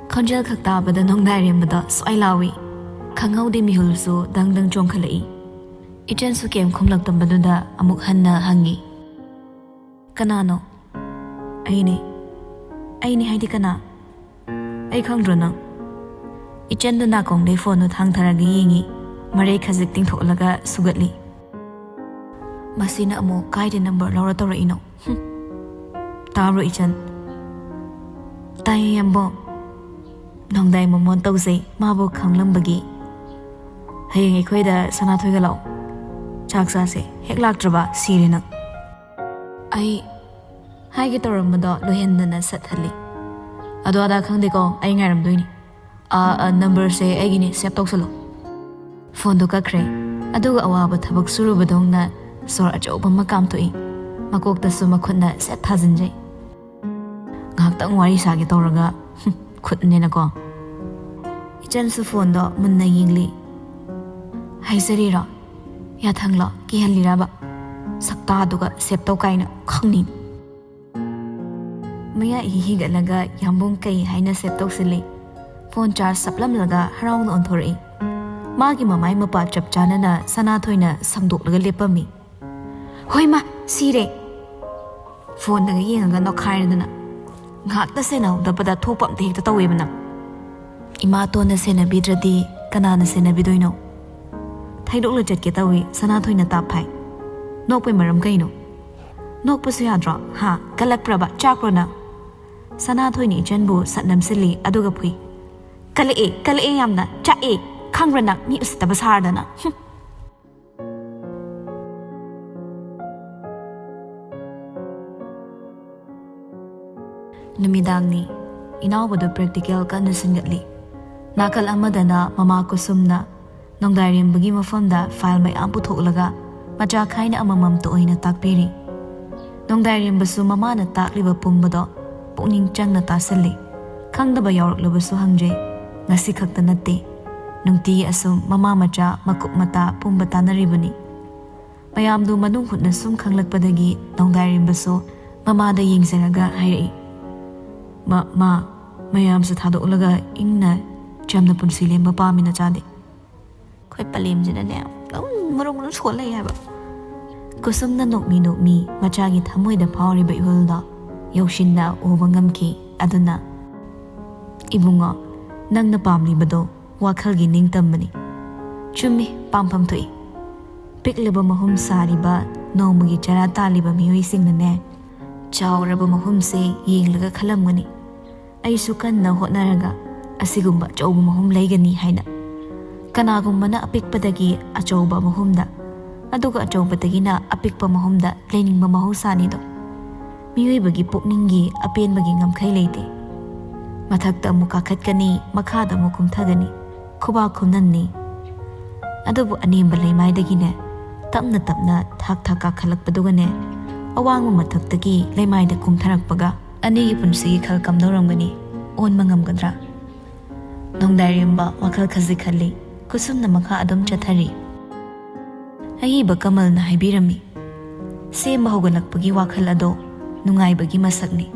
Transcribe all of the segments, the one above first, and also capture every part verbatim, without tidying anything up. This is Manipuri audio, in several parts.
ꯈꯣꯟꯖꯦꯜ ꯈꯛ ꯇꯥꯕꯗ ꯅꯣꯡꯗꯥꯏꯔꯦꯝꯕꯗ ꯁ꯭ꯋꯥꯏ ꯂꯥꯎꯏ꯫ ꯈꯪꯍꯧꯗꯦ ꯃꯤꯍꯨꯜꯁꯨ ꯗꯪ ꯗꯪ ꯆꯣꯡꯈꯠꯂꯛꯏ꯫ ꯏꯆꯟꯁꯨ ꯀꯩꯝ ꯈꯨꯝꯂꯛꯇꯕꯗꯨꯗ ꯑꯃꯨꯛ ꯍꯟꯅ ꯍꯪꯉꯤ, "ꯀꯅꯥꯅꯣ?" "ꯑꯩꯅꯦ꯫ ꯑꯩꯅꯦ ꯍꯥꯏꯗꯤ ꯀꯅꯥ? ꯑꯩ ꯈꯪꯗ꯭ꯔꯣ ꯅꯪ?" ꯏꯆꯟꯗꯨ ꯅꯥꯀꯣꯡꯗꯩ ꯐꯣꯟꯗꯨ ꯊꯥꯡꯊꯔꯒ ꯌꯦꯡꯉꯤ꯫ ꯃꯔꯩ ꯈꯖꯤꯛ ꯇꯤꯡꯊꯣꯛꯂꯒ ꯁꯨꯒꯠꯂꯤ꯫ "ꯃꯁꯤꯅ ꯑꯃꯨꯛ ꯀꯥꯏꯗ ꯅꯝꯕꯔ ꯂꯧꯔ ꯇꯧꯔꯛꯏꯅꯣ? ꯍꯨꯝ꯫ ꯇꯥꯕ꯭ꯔꯣ ꯏꯆꯟ?" "ꯇꯥꯏꯌꯦ ꯌꯥꯝꯕꯣ꯫ ꯅꯣꯡꯗꯥꯏ ꯃꯃꯣꯟ ꯇꯧꯖꯩ ꯃꯥꯕꯨ ꯈꯪꯂꯝꯕꯒꯤ꯫ ꯍꯌꯦꯡ ꯑꯩꯈꯣꯏꯗ ꯁꯅꯥꯊꯣꯏꯒ ꯂꯥꯛꯑꯣ꯫ ꯆꯥꯛ ꯆꯥꯁꯦ꯫ ꯍꯦꯛ ꯂꯥꯛꯇ꯭ꯔꯕ ꯁꯤꯔꯦ ꯅꯪ꯫" ꯑꯩ ꯍꯥꯏꯒꯦ ꯇꯧꯔꯝꯕꯗꯣ ꯂꯣꯏꯍꯟꯗꯅ ꯁꯠ ꯍꯜꯂꯤ꯫ "ꯑꯗꯣ ꯑꯗꯥ ꯈꯪꯗꯦꯀꯣ, ꯑꯩ ꯉꯥꯏꯔꯝꯗꯣꯏꯅꯤ꯫ ꯑꯥ, ꯑꯥ, ꯅꯝꯕꯔꯁꯦ ꯑꯩꯒꯤꯅꯤ, ꯁꯦꯚ ꯇꯧꯁꯜꯂꯣ꯫" ꯐꯣꯟꯗꯣ ꯀꯛꯈ꯭ꯔꯦ꯫ ꯑꯗꯨꯒ ꯑꯋꯥꯕ ꯊꯕꯛ ꯁꯨꯔꯨꯕꯗꯧꯅ ꯁꯣꯔ ꯑꯆꯧꯕ ꯑꯃ ꯀꯥꯝꯊꯣꯛꯏ꯫ ꯃꯀꯣꯛꯇꯁꯨ ꯃꯈꯨꯠꯅ ꯁꯦꯠ ꯊꯥꯖꯤꯟꯖꯩ꯫ ꯉꯥꯏꯍꯥꯛꯇꯪ ꯋꯥꯔꯤ ꯁꯥꯒꯦ ꯇꯧꯔꯒ, ꯍꯨꯝ, ꯈꯨꯠꯅꯦꯅꯀꯣ꯫ ꯏꯆꯟꯁꯨ ꯐꯣꯟꯗꯣ ꯃꯨꯟꯅ ꯌꯦꯡꯂꯤ꯫ "ꯍꯥꯏꯖꯔꯤꯔꯣ? ꯌꯥꯊꯪꯂꯣ? ꯀꯤꯍꯜꯂꯤꯔꯕ? ꯁꯛꯇꯥꯗꯨꯒ ꯁꯦꯚ ꯇꯧ ꯀꯥꯏꯅ ꯈꯪꯅꯤ꯫" ꯃꯌꯥ ꯏꯍꯤ ꯍꯤꯒꯠꯂꯒ ꯌꯥꯝꯕꯨꯡ ꯀꯩ ꯍꯥꯏꯅ ꯁꯦꯚ ꯇꯧꯁꯤꯜꯂꯤ꯫ ꯐꯣꯟ ꯆꯥꯔꯖ ꯆꯞꯂꯝꯂꯒ ꯍꯔꯥꯎꯅ ꯑꯣꯟꯊꯣꯔꯛꯏ꯫ ꯃꯥꯒꯤ ꯃꯃꯥꯏ ꯃꯄꯥ ꯆꯞ ꯆꯥꯅꯅ ꯁꯅꯥꯊꯣꯏꯅ ꯁꯪꯗꯣꯛꯂꯒ ꯂꯦꯞꯄꯝꯃꯤ꯫ "ꯍꯣꯏ ꯃꯥ, ꯁꯤꯔꯦ!" ꯐꯣꯟꯗꯒ ꯌꯦꯡꯉꯒ ꯅꯣꯛꯈꯥꯏꯔꯗꯅ꯫ "ꯉꯥꯏꯍꯥꯛꯇ ꯁꯦꯟꯅꯍꯧꯗꯕꯗ ꯊꯣꯛꯄ ꯑꯝꯇ ꯍꯦꯛꯇ ꯇꯧꯋꯦꯕ ꯅꯪ꯫ ꯏꯃꯥꯇꯣꯟꯅ ꯁꯦꯟꯅꯕꯤꯗ꯭ꯔꯗꯤ ꯀꯅꯥꯅ ꯁꯦꯟꯅꯕꯤꯗꯣꯏꯅꯣ?" ꯊꯩꯗꯣꯛꯂ ꯆꯠꯀꯦ ꯇꯧꯏ ꯁꯅꯥꯊꯣꯏꯅ ꯇꯥꯞ ꯐꯥꯏ꯫ "ꯅꯣꯛꯄꯩ ꯃꯔꯝ ꯀꯩꯅꯣ? ꯅꯣꯛꯄꯁꯨ ꯌꯥꯗ꯭ꯔꯣ? ꯍꯥ? ꯀꯜꯂꯛꯄ꯭ꯔꯕ? ꯆꯥꯛꯄ꯭ꯔꯣ ꯅꯪ?" ꯁꯅꯥꯊꯣꯏꯅ ꯏꯆꯟꯕꯨ ꯁꯠ ꯅꯝꯁꯤꯜꯂꯤ, ꯑꯗꯨꯒ ꯐꯨꯏ꯫ "ꯀꯜꯂꯛꯑꯦ, ꯀꯜꯂꯛꯑꯦ ꯌꯥꯝꯅ꯫ ꯆꯥꯛꯑꯦ꯫ ꯈꯪꯕ꯭ꯔꯥ ꯅꯪ? ꯃꯤ ꯎꯁꯤꯠꯇꯕ ꯁꯥꯔꯗꯅ꯫ ꯍꯨꯝ꯫" ꯅꯨꯃꯤꯗꯥꯡꯅꯤ꯫ ꯏꯅꯥꯎꯕꯗꯨ ꯄ꯭ꯔꯦꯛꯇꯤꯀꯦꯜ ꯀꯟꯅ ꯁꯤꯟꯒꯠꯂꯤ꯫ ꯅꯥꯀꯜ ꯑꯃꯗꯅ ꯃꯃꯥ ꯀꯨꯁꯨꯝꯅ ꯅꯣꯡꯗꯥꯏꯔꯦꯝꯕꯒꯤ ꯃꯐꯝꯗ ꯐꯥꯏꯜ ꯃꯌꯥꯝ ꯄꯨꯊꯣꯛꯂꯒ ꯃꯆꯥ ꯈꯥꯏꯅ ꯑꯃꯃꯝꯇ ꯑꯣꯏꯅ ꯇꯥꯛꯄꯤꯔꯤ꯫ ꯅꯣꯡꯗꯥꯏꯔꯦꯝꯕꯁꯨ ꯃꯃꯥꯅ ꯇꯥꯛꯂꯤꯕ ꯄꯨꯝꯕꯗꯣ ꯄꯨꯛꯅꯤꯡ ꯆꯪꯅ ꯇꯥꯁꯜꯂꯤ꯫ ꯈꯪꯗꯕ ꯌꯥꯎꯔꯛꯂꯕꯁꯨ ꯍꯪꯖꯩ꯫ ꯉꯁꯤ ꯈꯛꯇ ꯅꯠꯇꯦ, ꯅꯨꯡꯇꯤꯒꯤ ꯑꯁꯨꯝ ꯃꯃꯥ ꯃꯆꯥ ꯃꯀꯨꯞ ꯃꯇꯥ ꯄꯨꯝꯕ ꯇꯥꯟꯅꯔꯤꯕꯅꯤ꯫ ꯃꯌꯥꯝꯗꯨ ꯃꯅꯨꯡ ꯍꯨꯠꯅ ꯁꯨꯝ ꯈꯪꯂꯛꯄꯗꯒꯤ ꯅꯣꯡꯗꯥꯏꯔꯦꯝꯕꯁꯨ ꯃꯃꯥꯗ ꯌꯦꯡꯖꯔꯒ ꯍꯥꯏꯔꯛꯏ, "ꯃ-, ꯃꯥ, ꯃꯌꯥꯝꯁꯨ ꯊꯥꯗꯣꯛꯂꯒ ꯏꯪꯅ ꯆꯝꯅ ꯄꯨꯟꯁꯤ ꯂꯦꯟꯕ ꯄꯥꯝꯃꯤ ꯅꯆꯥꯗꯤ꯫ ꯑꯩꯈꯣꯏ ꯄꯂꯦꯝꯁꯤꯅꯅꯦ ꯑꯗꯨꯝ ꯃꯔꯨꯝ ꯃꯔꯨꯝ ꯁꯣꯜ ꯂꯩ ꯍꯥꯏꯕ꯫ ꯀꯨꯁꯨꯝꯅ ꯅꯣꯛꯃꯤ ꯅꯣꯛꯃꯤ ꯃꯆꯥꯒꯤ ꯊꯃꯣꯏꯗ ꯐꯥꯎꯔꯤꯕ ꯏꯍꯨꯜꯗꯣ ꯌꯧꯁꯤꯟꯅ ꯎꯕ ꯉꯝꯈꯤ꯫ ꯑꯗꯨꯅ, "ꯏꯕꯨꯡꯉꯣ, ꯅꯪꯅ ꯄꯥꯝꯂꯤꯕꯗꯣ ꯋꯥꯈꯜꯒꯤ ꯅꯤꯡꯇꯝꯕꯅꯤ꯫ ꯆꯨꯝꯃꯤ, ꯄꯥꯝꯐꯝ ꯊꯣꯛꯏ꯫ ꯄꯤꯛꯂꯕ ꯃꯍꯨꯝ ꯁꯥꯔꯤꯕ ꯅꯣꯡꯃꯒꯤ ꯆꯔꯥ ꯇꯥꯜꯂꯤꯕ ꯃꯤꯑꯣꯏꯁꯤꯡꯅꯅꯦ, ꯆꯥꯎꯔꯕ ꯃꯍꯨꯝꯁꯦ ꯌꯦꯡꯂꯒ ꯈꯜꯂꯝꯒꯅꯤ, 'ꯑꯩꯁꯨ ꯀꯟꯅ ꯍꯣꯠꯅꯔꯒ ꯑꯁꯤꯒꯨꯝꯕ ꯑꯆꯧꯕ ꯃꯍꯨꯝ ꯂꯩꯒꯅꯤ' ꯍꯥꯏꯅ꯫ ꯀꯅꯥꯒꯨꯝꯕꯅ ꯑꯄꯤꯛꯄꯗꯒꯤ ꯑꯆꯧꯕ ꯃꯍꯨꯝꯗ, ꯑꯗꯨꯒ ꯑꯆꯧꯕꯗꯒꯤꯅ ꯑꯄꯤꯛꯄ ꯃꯍꯨꯝꯗ ꯂꯩꯅꯤꯡꯕ ꯃꯍꯧꯁꯥꯅꯤꯗꯣ꯫ ꯃꯤꯑꯣꯏꯕꯒꯤ ꯄꯨꯛꯅꯤꯡꯒꯤ ꯑꯄꯦꯟꯕꯒꯤ ꯉꯝꯈꯩ ꯂꯩꯇꯦ꯫ ꯃꯊꯛꯇ ꯑꯃꯨꯛ ꯀꯥꯈꯠꯀꯅꯤ, ꯃꯈꯥꯗ ꯑꯃꯨꯛ ꯀꯨꯝꯊꯒꯅꯤ, ꯈꯨꯕꯥꯛ ꯈꯨꯝꯅꯟꯅꯤ꯫ ꯑꯗꯨꯕꯨ ꯑꯅꯦꯝꯕ ꯂꯩꯃꯥꯏꯗꯒꯤꯅꯦ, ꯇꯞꯅ ꯇꯞꯅ ꯊꯥꯛ ꯊꯥꯛ ꯀꯥꯈꯠꯂꯛꯄꯗꯨꯒꯅꯦ, ꯑꯋꯥꯡꯕ ꯃꯊꯛꯇꯒꯤ ꯂꯩꯃꯥꯏꯗ ꯀꯨꯝꯊꯔꯛꯄꯒ ꯑꯅꯤꯒꯤ ꯄꯨꯟꯁꯤꯒꯤ ꯈꯜ ꯀꯝꯗꯧꯔꯝꯒꯅꯤ? ꯑꯣꯟꯕ ꯉꯝꯒꯗ꯭ꯔꯥ?" ꯅꯣꯡꯗꯥꯏꯔꯦꯝꯕ ꯋꯥꯈꯜ ꯈꯖꯤꯛ ꯈꯜꯂꯤ꯫ ꯀꯨꯁꯨꯝꯅ ꯃꯈꯥ ꯑꯗꯨꯝ ꯆꯠꯊꯔꯤ꯫ ꯑꯏꯕ ꯀꯃꯜꯅ ꯍꯥꯏꯕꯤꯔꯝꯃꯤ, "ꯁꯦꯝꯕ ꯍꯧꯒꯠꯂꯛꯄꯒꯤ ꯋꯥꯈꯜ ꯑꯗꯣ ꯅꯨꯡꯉꯥꯏꯕꯒꯤ ꯃꯁꯛꯅꯤ꯫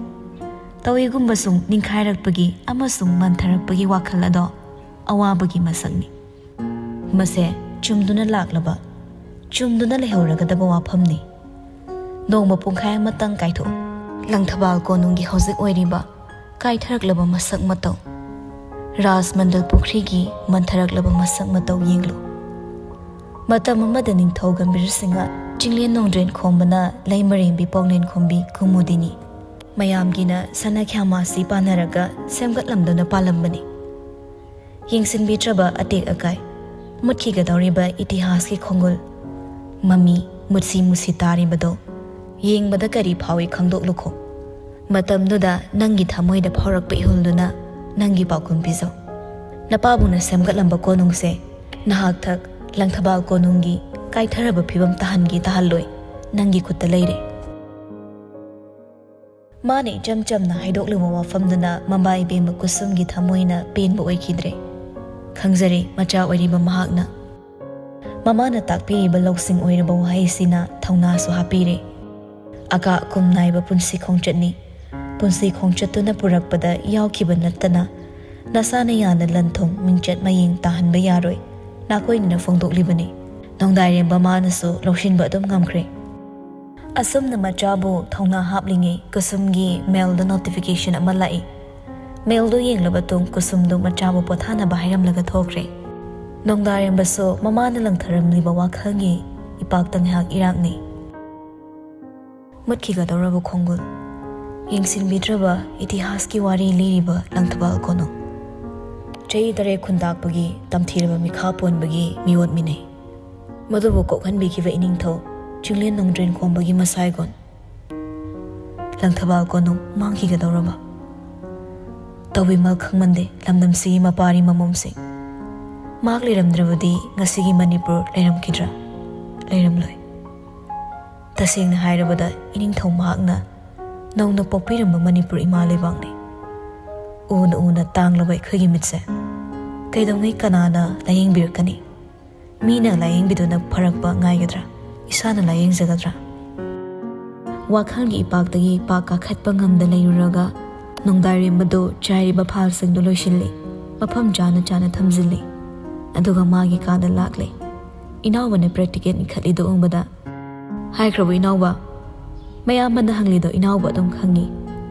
ꯇꯧꯏꯒꯨꯝꯕꯁꯨꯡ ꯅꯤꯡꯈꯥꯏꯔꯛꯄꯒꯤ ꯑꯃꯁꯨꯡ ꯃꯟꯊꯔꯛꯄꯒꯤ ꯋꯥꯈꯜ ꯑꯗꯣ ꯑꯋꯥꯕꯒꯤ ꯃꯁꯛꯅꯤ꯫ ꯃꯁꯦ ꯆꯨꯝꯗꯨꯅ ꯂꯥꯛꯂꯕ, ꯆꯨꯝꯗꯨꯅ ꯂꯩꯍꯧꯔꯒꯗꯕ ꯋꯥꯐꯝꯅꯤ꯫ ꯅꯣꯡꯃ ꯄꯨꯡꯈꯥꯏ ꯑꯃꯇꯪ ꯀꯥꯏꯊꯣꯛꯎ꯫ ꯂꯪꯊꯕꯥꯜ ꯀꯣꯅꯨꯡꯒꯤ ꯍꯧꯖꯤꯛ ꯑꯣꯏꯔꯤꯕ ꯀꯥꯏꯊꯔꯛꯂꯕ ꯃꯁꯛ ꯃꯇꯧ, ꯔꯥꯖꯃꯟꯗꯜ ꯄꯨꯈ꯭ꯔꯤꯒꯤ ꯃꯟꯊꯔꯛꯂꯕ ꯃꯁꯛ ꯃꯇꯧ ꯌꯦꯡꯂꯨ꯫ ꯃꯇꯝ ꯑꯃꯗ ꯅꯤꯡꯊꯧ ꯒꯝꯚꯤꯔ ꯁꯤꯡꯍ ꯆꯤꯡꯂꯦꯟ ꯅꯣꯡꯗ꯭ꯔꯦꯟ ꯈꯣꯝꯕꯅ ꯂꯩꯃꯔꯦꯝꯕꯤ ꯄꯥꯎꯂꯦꯟ ꯈꯣꯝꯕꯤ ꯀꯨꯃꯨꯗꯤꯅꯤ ꯃꯌꯥꯝꯒꯤꯅ ꯁꯅꯥ ꯈ꯭ꯌꯥꯃꯥꯁꯤ ꯄꯥꯟꯅꯔꯒ ꯁꯦꯝꯒꯠꯂꯝꯗꯨꯅ ꯄꯥꯜꯂꯝꯕꯅꯤ꯫ ꯌꯦꯡꯁꯤꯟꯕꯤꯗ꯭ꯔꯕ ꯑꯇꯦꯛ ꯑꯀꯥꯏ, ꯃꯨꯠꯈꯤꯒꯗꯧꯔꯤꯕ ꯏꯇꯤꯍꯥꯁꯀꯤ ꯈꯣꯡꯒꯨꯜ, ꯃꯃꯤ ꯃꯨꯠꯁꯤ ꯃꯨꯁꯤ ꯇꯥꯔꯤꯕꯗꯣ ꯌꯦꯡꯕꯗ ꯀꯔꯤ ꯐꯥꯎꯏ ꯈꯪꯗꯣꯛꯂꯨꯈꯣ꯫ ꯃꯇꯝꯗꯨꯗ ꯅꯪꯒꯤ ꯊꯃꯣꯏꯗ ꯐꯥꯎꯔꯛꯄ ꯏꯍꯨꯜꯗꯨꯅ ꯅꯪꯒꯤ ꯄꯥꯎꯈꯨꯝ ꯄꯤꯖꯧ꯫ ꯅꯄꯥꯕꯨꯡꯅ ꯁꯦꯝꯒꯠꯂꯝꯕ ꯀꯣꯅꯨꯡꯁꯦ ꯅꯍꯥꯛ ꯊꯛ ꯂꯪꯊꯕꯥꯜ ꯀꯣꯅꯨꯡꯒꯤ ꯀꯥꯏꯊꯔꯕ ꯐꯤꯕꯝ ꯇꯥꯍꯟꯒꯦ ꯇꯥꯍꯜꯂꯣꯏ ꯅꯪꯒꯤ ꯈꯨꯠꯇ ꯂꯩꯔꯦ꯫" ꯃꯥꯅ ꯏꯆꯝ ꯆꯝꯅ ꯍꯥꯏꯗꯣꯛꯂꯨꯕ ꯋꯥꯐꯝꯗꯨꯅ ꯃꯃꯥ ꯏꯕꯦꯝꯃ ꯀꯨꯁꯨꯝꯒꯤ ꯊꯃꯣꯏꯅ ꯄꯦꯟꯕ ꯑꯣꯏꯈꯤꯗ꯭ꯔꯦ꯫ ꯈꯪꯖꯔꯦ, ꯃꯆꯥ ꯑꯣꯏꯔꯤꯕ ꯃꯍꯥꯛꯅ꯫ ꯃꯃꯥꯅ ꯇꯥꯛꯄꯤꯔꯤꯕ ꯂꯧꯁꯤꯡ ꯑꯣꯏꯔꯕ ꯋꯥꯍꯩꯁꯤꯅ ꯊꯧꯅꯥꯁꯨ ꯍꯥꯞꯄꯤꯔꯦ꯫ ꯑꯀꯥ ꯑꯀꯨꯝ ꯅꯥꯏꯕ ꯄꯨꯟꯁꯤ ꯈꯣꯡꯆꯠꯅꯤ꯫ ꯄꯨꯟꯁꯤ ꯈꯣꯡꯆꯠꯇꯨꯅ ꯄꯨꯔꯛꯄꯗ ꯌꯥꯎꯈꯤꯕ ꯅꯠꯇꯅ ꯅꯁꯥꯅ ꯌꯥꯅ ꯂꯟ-ꯊꯨꯝ, ꯃꯤꯡꯆꯠ ꯃꯌꯦꯡ ꯇꯥꯍꯟꯕ ꯌꯥꯔꯣꯏ꯫ ꯅꯥꯀꯣꯏꯅꯅ ꯐꯣꯡꯗꯣꯛꯂꯤꯕꯅꯤ꯫ ꯅꯣꯡꯗꯥꯏꯔꯦꯝꯕ ꯃꯥꯅꯁꯨ ꯂꯧꯁꯤꯟꯕ ꯑꯗꯨꯝ ꯉꯝꯈ꯭ꯔꯦ꯫ ꯑꯁꯨꯝꯅ ꯃꯆꯥꯕꯨ ꯊꯧꯅꯥ ꯍꯥꯞꯂꯤꯉꯩ ꯀꯨꯁꯨꯝꯒꯤ ꯃꯦꯜꯗ ꯅꯣꯇꯤꯐꯤꯀꯦꯁꯟ ꯑꯃ ꯂꯥꯛꯏ꯫ ꯃꯦꯜꯗꯨ ꯌꯦꯡꯂꯕ ꯇꯨꯡ ꯀꯨꯁꯨꯝꯗꯨ ꯃꯆꯥꯕꯨ ꯄꯣꯊꯥꯅꯕ ꯍꯥꯏꯔꯝꯂꯒ ꯊꯣꯛꯈ꯭ꯔꯦ꯫ ꯅꯣꯡꯗꯥꯔꯦꯝꯕꯁꯨ ꯃꯃꯥꯅ ꯂꯪꯊꯔꯝꯂꯤꯕ ꯋꯥꯈꯜꯒꯤ ꯏꯄꯥꯛꯇ ꯉꯥꯏꯍꯥꯛ ꯏꯔꯥꯛꯅꯩ꯫ ꯃꯨꯠꯈꯤꯒꯗꯧꯔꯕ ꯈꯣꯡꯒꯨꯜ꯫ ꯌꯦꯡꯁꯤꯟꯕꯤꯗ꯭ꯔꯕ ꯏꯇꯤꯍꯥꯁꯀꯤ ꯋꯥꯔꯤ ꯂꯤꯔꯤꯕ ꯂꯪꯊꯕꯥꯜ ꯀꯣꯅꯨꯡ꯫ ꯆꯍꯤ ꯇꯔꯦꯠ ꯈꯨꯟꯇꯥꯛꯄꯒꯤ ꯇꯝꯊꯤꯔꯕ ꯃꯤꯈꯥ ꯄꯣꯟꯕꯒꯤ ꯃꯤꯑꯣꯠ ꯃꯤꯅꯩ꯫ ꯃꯗꯨꯕꯨ ꯀꯣꯛꯍꯟꯕꯤꯈꯤꯕ ꯏꯅꯤꯡꯊꯧ ꯆꯤꯡꯂꯦꯟ ꯅꯣꯡꯗ꯭ꯔꯦꯟ ꯈꯣꯝꯕꯒꯤ ꯃꯁꯥꯏꯒꯣꯟ꯫ ꯂꯪꯊꯕꯥꯜ ꯀꯣꯅꯨꯡ ꯃꯥꯡꯈꯤꯒꯗꯧꯔꯕ꯫ ꯇꯧꯕꯤꯃꯜ ꯈꯪꯃꯟꯗꯦ ꯂꯝꯗꯝꯁꯤꯒꯤ ꯃꯄꯥꯔꯤ ꯃꯃꯣꯝꯁꯤꯡ꯫ ꯃꯍꯥꯛ ꯂꯩꯔꯝꯗ꯭ꯔꯕꯗꯤ ꯉꯁꯤꯒꯤ ꯃꯅꯤꯄꯨꯔ ꯂꯩꯔꯝꯈꯤꯗ꯭ꯔꯥ? ꯂꯩꯔꯝꯂꯣꯏ꯫ ꯇꯁꯦꯡꯅ ꯍꯥꯏꯔꯕꯗ ꯏꯅꯤꯡꯊꯧ ꯃꯍꯥꯛꯅ ꯅꯧꯅ ꯄꯣꯛꯄꯤꯔꯝꯕ ꯃꯅꯤꯄꯨꯔ ꯏꯃꯥ ꯂꯩꯕꯥꯛꯅꯤ꯫ ꯎꯅ ꯎꯅ ꯇꯥꯡꯂꯕ ꯑꯩꯈꯣꯏꯒꯤ ꯃꯤꯠꯁꯦ ꯀꯩꯗꯧꯉꯩ ꯀꯅꯥꯅ ꯂꯥꯌꯦꯡꯕꯤꯔꯛꯀꯅꯤ? ꯃꯤꯅ ꯂꯥꯌꯦꯡꯕꯤꯗꯨꯅ ꯐꯔꯛꯄ ꯉꯥꯏꯒꯗ꯭ꯔꯥ? ꯏꯁꯥꯅ ꯂꯥꯌꯦꯡꯖꯒꯗ꯭ꯔꯥ? ꯋꯥꯈꯜꯒꯤ ꯏꯄꯥꯛꯇꯒꯤ ꯄꯥꯛ ꯀꯥꯈꯠꯄ ꯉꯝꯗ ꯂꯩꯔꯨꯔꯒ ꯅꯣꯡꯗꯥꯏꯔꯦꯝꯕꯗꯨ ꯆꯥꯏꯔꯤꯕ ꯐꯥꯏꯜꯁꯤꯡꯗꯨ ꯂꯣꯏꯁꯤꯜꯂꯤ꯫ ꯃꯐꯝ ꯆꯥꯅ ꯆꯥꯅ ꯊꯝꯖꯤꯜꯂꯤ꯫ ꯑꯗꯨꯒ ꯃꯥꯒꯤ ꯀꯥꯗ ꯂꯥꯛꯂꯦ꯫ ꯏꯅꯥꯎꯕꯅ ꯄ꯭ꯔꯦꯛꯇꯤꯀꯦꯜ ꯏꯈꯠꯂꯤꯗꯨ ꯎꯕꯗ, "ꯍꯥꯏꯈ꯭ꯔꯕꯣ ꯏꯅꯥꯎꯕ?" ꯃꯌꯥꯝꯕꯅ ꯍꯪꯂꯤꯗꯣ ꯏꯅꯥꯎꯕ ꯑꯗꯨꯝ ꯈꯪꯉꯤ꯫